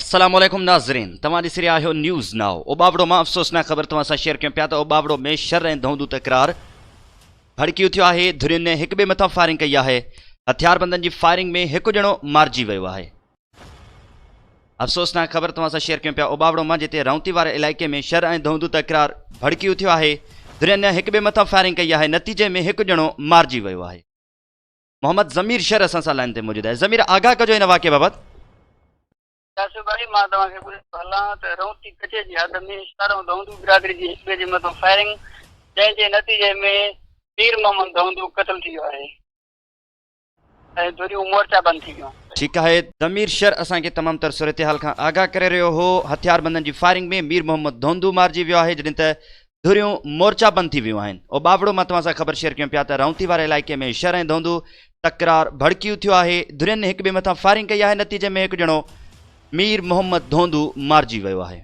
السلام عليڪم ناظرين توهان ڏسي رهيا آهيو نيوز نائو اوٻاوڙو مان افسوسناڪ خبر توهان سان شيئر ڪيون پيا ته اوٻاوڙو ۾ شھر ۽ ڌونڌو تڪرار ڀڙڪي اٿيو آهي ڌرين هڪ ٻئي مٿان فائرنگ ڪئي آهي هٿياربندن جي فائرنگ ۾ هڪ ڄڻو مارجي ويو آهي افسوسناڪ خبر توهان سان شيئر ڪيون پيا اوٻاوڙو مان جتي رونتي واري علائقي ۾ شھر ۽ ڌونڌو تڪرار ڀڙڪي اٿيو آهي ڌرين هڪ ٻئي مٿان فائرنگ ڪئي آهي نتيجي ۾ هڪ ڄڻو مارجي ويو آهي محمد ضمير شر اسان سان لائن تي موجود آهي ضمير آگاهه ڪجو هن واقعي بابت. ياسر ڀائي مان توهان کي ٻڌائيندو هلان ته رونتي ڪچي جي حد ۾ شھر ۽ ڌونڌو برادري جي هڪ ٻئي جي مٿان فائرنگ جنهن جي نتيجي ۾ پير محمد ڌونڌو قتل ٿي ويو آهي ۽ ڌريون مورچا بند ٿي ويون. ٺيڪ آهي ضمير شر اسان کي تمام تر صورتحال کان آگاهه ڪري رهيو هو هٿياربندن جي فائرنگ ۾ مير محمد ڌونڌو مارجي ويو آهي جڏهن ته ڌريون مورچا بند ٿي ويون آهن. اوٻاوڙو مان توهان سان خبر شيئر ڪيون پيا ته رائونتي واري علائقي ۾ شھر ۽ ڌونڌو تڪرار ڀڙڪي اٿيو آهي، ڌرين هڪ ٻئي مٿان فائرنگ ڪئي آهي، نتيجي ۾ هڪ ڄڻو مير محمد ڌونڌو مارجي ويو آهي.